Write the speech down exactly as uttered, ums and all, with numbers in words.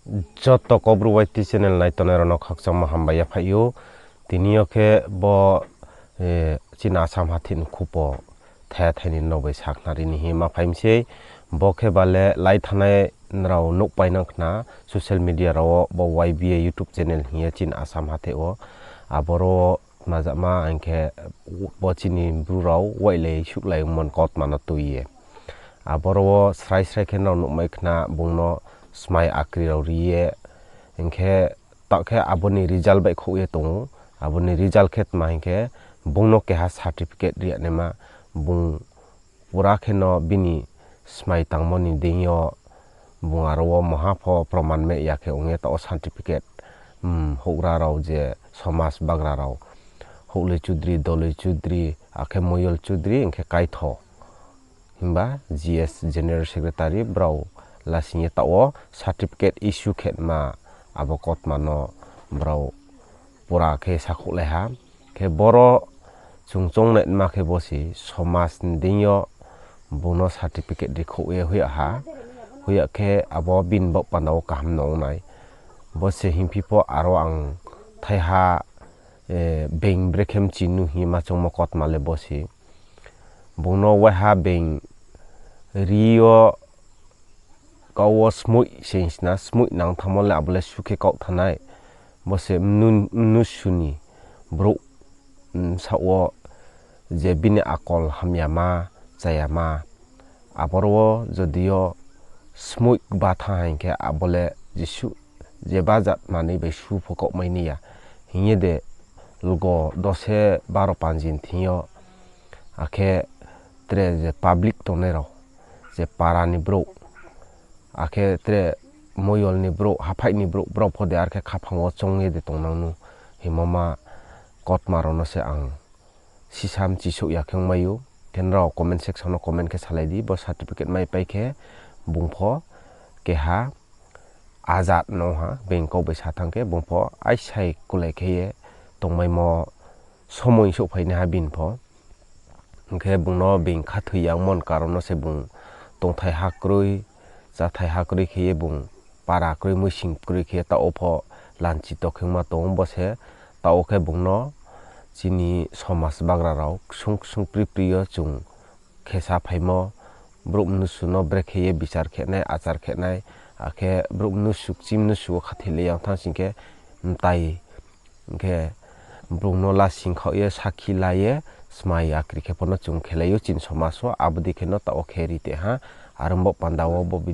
Joto Kaubru Y T channel naitongnai rao no khakchangmo hambai yaphaih ou. Tini yo khe bo, chini Assam hathái ni khupo thai thai ni no bai sakhnari ni hing ye ma phai mi sei. Bo khe ba le lai thanngnai nrao nuhpai nang khna social media rao wo bo Y B A YouTube channel hing ye chini Assam hathái wo. Aboro tma jama hing khe bo chini Bru rao wailai suhlai mon kautma no tui ye. Aboro wo srai srai khe nrao nuhmai khna bung no smai akri rao ri ye. Hing khe taoh khe abo ni result baihkhouh ye tong ou. Abo ni result khe tma hing khe bung no keha certificate ri ya naima, bung pura khe no bini smai tangmo ni deing yo bung aro wo maha pho proman mai ya khe ong ye taoh wo certificate, houhgra rao je somas bagra rao, Houhloi Chudri, Doloi Chudri, akhe Moyol Chudri, hing khe Kaitho himba G S General Secretary brao lasing ye taoh wo certificate issue khe ma abo kautma no brao pura khe sakhouhlai ha. Khe boro chung choungnaima khe bo se somas ni deing yo bung no certificate rikhouh ye hoih ya ha. Hoih ya khe abo bini baoh panda wo kaham no ong nai. Bo se hingphi pho aro ang thaiha being brekhe mchi nu hing ye ma choungmo kautma le bo se. Bung no waiha being ri yo kau wo smoih se hing sna, smoih nang thanngmo le abo le su khe kaoh thanng nai. Bo se mnu-, mnusu ni brouh, bsaoh wo je bini akol hamyama, chayama, aboro wo jodi yo smoih kba thanng ha hing khe abo le jesuh jeba jat manoi bai su pho kaohmai ni ya. Hing ye de lgo dose baro panji ni thing yo, akhe tre je public tongnai rao, je para ni brouh, akhe tre moyol ni brouh, haphaih ni brouh, brao pho de ar khe khaphang wo choung ye de tongnang nu hingmo ma kautma rao no se ang sisa mchisouh ya khe ongmai ou. Khe nrao comment section no comment khe salai di, bo certificate maipai khe bung pho keha ajat no ha, being kau bai sa thanng khe bung pho aisai kulai khe ye tongmaimo somoi souhphai naiha bini pho. Hing khe bung no being khathoi ya ongmo ni karon no se bung tongthai ha kroi, cháthai ha kroi khe ye bung para kroi, muising kroi khe ye taoh wo pho lanchi to khe ongma tong ou. Bo se taoh wo khe bung no chini somas bagra rao ksung ksung pri pri yo chung khesa phaimo, brouh mnusu no brekhe ye bichar khe nai, achar khe nai, akhe brouh mnusu, kching mnusu wo khathoi le yang thanng sing khe mtai, hing khe bung no lasing khaoh ye, sakhi la ye, smai akri khe pho no chung khelai ou chini somas wo, abo dei khe no taoh wo khe ri te ha, aro bo panda wo bo video